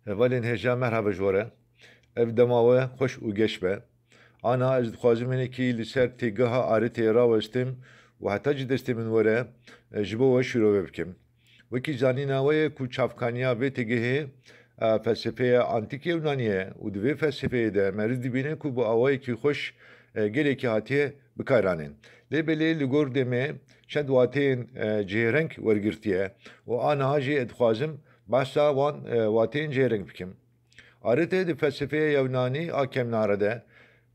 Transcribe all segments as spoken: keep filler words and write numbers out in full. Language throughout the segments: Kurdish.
Hevalên hêja, merhaba ji we re. Ev dema we xweş û geş be. Ana ez dixwazim hinekî li ser têgeha Areteyê rawestim û heta jî destê min were, e, ji bo we şîrove bikim. Wekî zanîna we ye ku çavkaniya vê têgehê, e, felsefeya antîk Yewnanî ye û di vê felsefeyê de meriv dibîne ku bi awayekî xweş, e, gelekî hatiye bikaranîn. Lê belê li gor demê çend wateyên, e, cihêreng wergirtiye û aniha jî ez dixwazim behsa wan, e, wateyên cihêreng bikim. Arete di felsefeya Yewnanî a kevnare de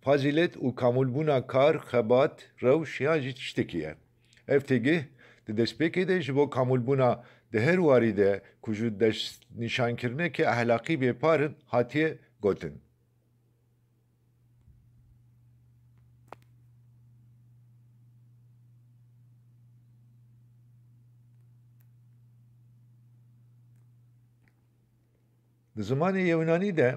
fazîlet û kamûlbûna kar, xebat, rewş yan jî tiştekî ye. Ev têgih di destpêkê de ji bo kamûlbûna di her warî de ku ji destnîşankirineke ehlaqî bêpar in hatiye gotin. Di zimanê Yewnanî de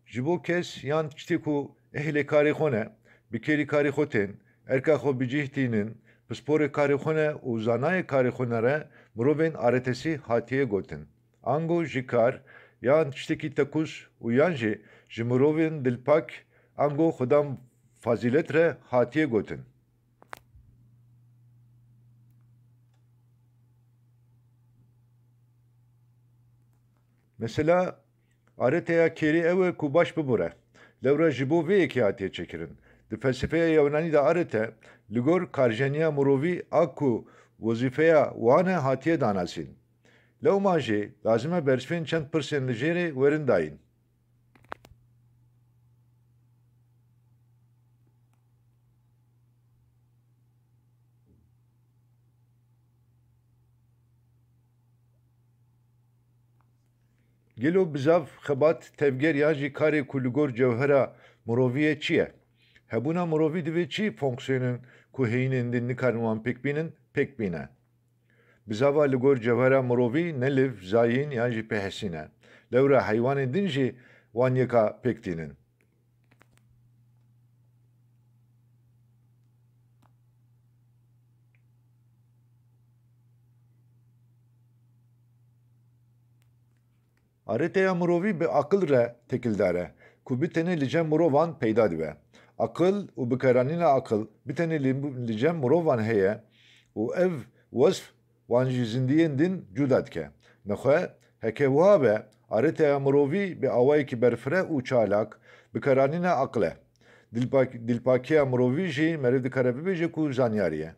ji bo kes yan tiştê ku ehlê karê xwe ne, bi kêrî karê xwe tên, erka xwe bi cih tînin, pisporê karê xwe ne û zanayê karê xwe ne re mirovên aretesî hatiye gotin. Ango ji kar yan tiştekî tekûz û yan jî ji mirovên dilpak ango xudan fazîlet re hatiye gotin. Mesela, areteya kêrî ew e ku baş bibûre. Lewra ji bo vê yekê hatiye çêkirin. Di felsefeya Yewnanî de arete, li gor karjeniya mirovî a ku wezîfeya wan e hatiye danasîn. Lewma jî lazim e bersivên çend pirsên li jêrê werin dayîn. Gelo bizav xebat, tevger yan jî karê ku li gor cewhera mirovî ye çi ye? Hebûna mirovî divê çi fonksiyonên ku heyînên din nikarin wan pêk bînin, pêk bîne? Bizava li gor cewhera mirovî ne liv, zayîn yan jî pêhesî ne. Lewra heywanên din jî wan yeka pêk tînin. Areteya mirovî bi aqil re têkildar e, ku bi tenê li cem mirovan peyda dibe. Aqil û bikaranîna aqil bi tenê li, li cem mirovan heye û ev wesf wan ji zindiyên din cuda dike. Nexwe, heke wiha be, areteya mirovî bi awayekî berfireh û çalak bikaranîna aqil e. Dilpak-, dilpakiya mirovî jî meriv dikare bibêje ku zanyarî ye.